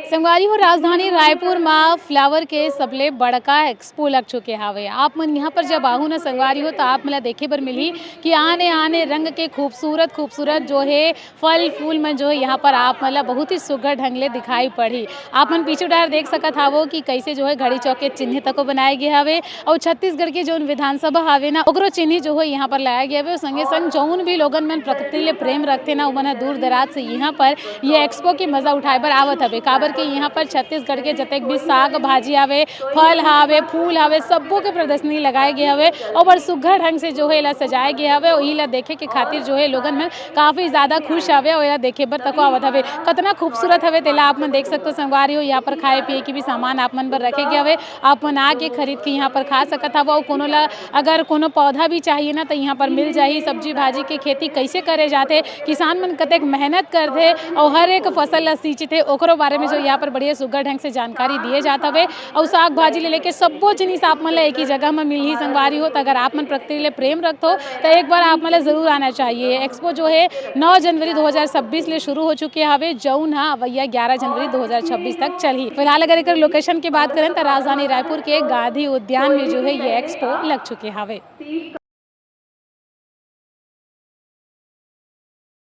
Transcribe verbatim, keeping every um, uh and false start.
संगवारी हो, राजधानी रायपुर म flower के सबले बड़का expo लग चुके हावे। आप मन यहाँ पर जब आहू न संगवारी हो, तो आप मन ला देखे बर मिलही कि आने-आने रंग के खूबसूरत-खूबसूरत जो हे फल फूल मन जो हे यहाँ पर आप मन ला बहुत ही सुघर ढंग ले दिखाई पड़ही। आप मन पीछू डहर देख सकत हावो कि कैसे जो हे घड़ी चौक के चिन्ह तको बनाए गे हावे अउ छत्तीसगढ़ के जौन विधानसभा हावे ना, ओकरो चिन्ह जो हे यहाँ पर लाया गे हावे। संगे संग जौन भी लोगन मन प्रकृति ले प्रेम रखथे ना, उमन ह दूर दराज से यहाँ पर ये expo के मजा उठाए बर आवत हवे, काबर के यहाँ पर छत्तीसगढ़ के जतेक भी साग भाजी आवे, फल हावे, फूल हावे, सब्बो के प्रदर्शनी लगाए गे हवे अउ बड़ सुघर ढंग से जो हे एला सजाए गे हवे। अउ इला देखे के खातिर जो हे लोगन मन काफी ज्यादा खुश हवे अउ एला देखे बर तको आवत हवे। कतना खूबसूरत हवे तेला आप मन देख सकथो संगवारी हो। यहाँ पर खाए पिए के भी सामान आप मन बर रखे गे हवे, आप मन आके खरीद के यहाँ पर खा सकत हव। अउ कोनो ला अगर कोनो पौधा भी चाहिए ना, तो यहाँ पर मिल जाही। सब्जी भाजी के खेती कैसे करे जाथे, किसान मन कतेक मेहनत करथे अउ हर एक फसल ला सींचथे, ओकरो बारे में जो यहाँ पर बढ़िया सुघर ढंग से जानकारी दिए जात हवे। अउ साग भाजी ले लेके सब्बो जिनिस आप मन ला एक ही जगह में मिलही संगवारी हो। तो अगर आप मन प्रकृति ले प्रेम रखथो, तो एक बार आप मन ला जरूर आना चाहिए। Expo जो हे नौ जनवरी दो हज़ार छब्बीस ले शुरू हो चुके हवे, जौन ह अवैया ग्यारह जनवरी दो हज़ार छब्बीस तक चलही। फिलहाल अगर एकर location की बात करें, तो राजधानी रायपुर के गांधी उद्यान में जो हे ये expo लग चुके हवे।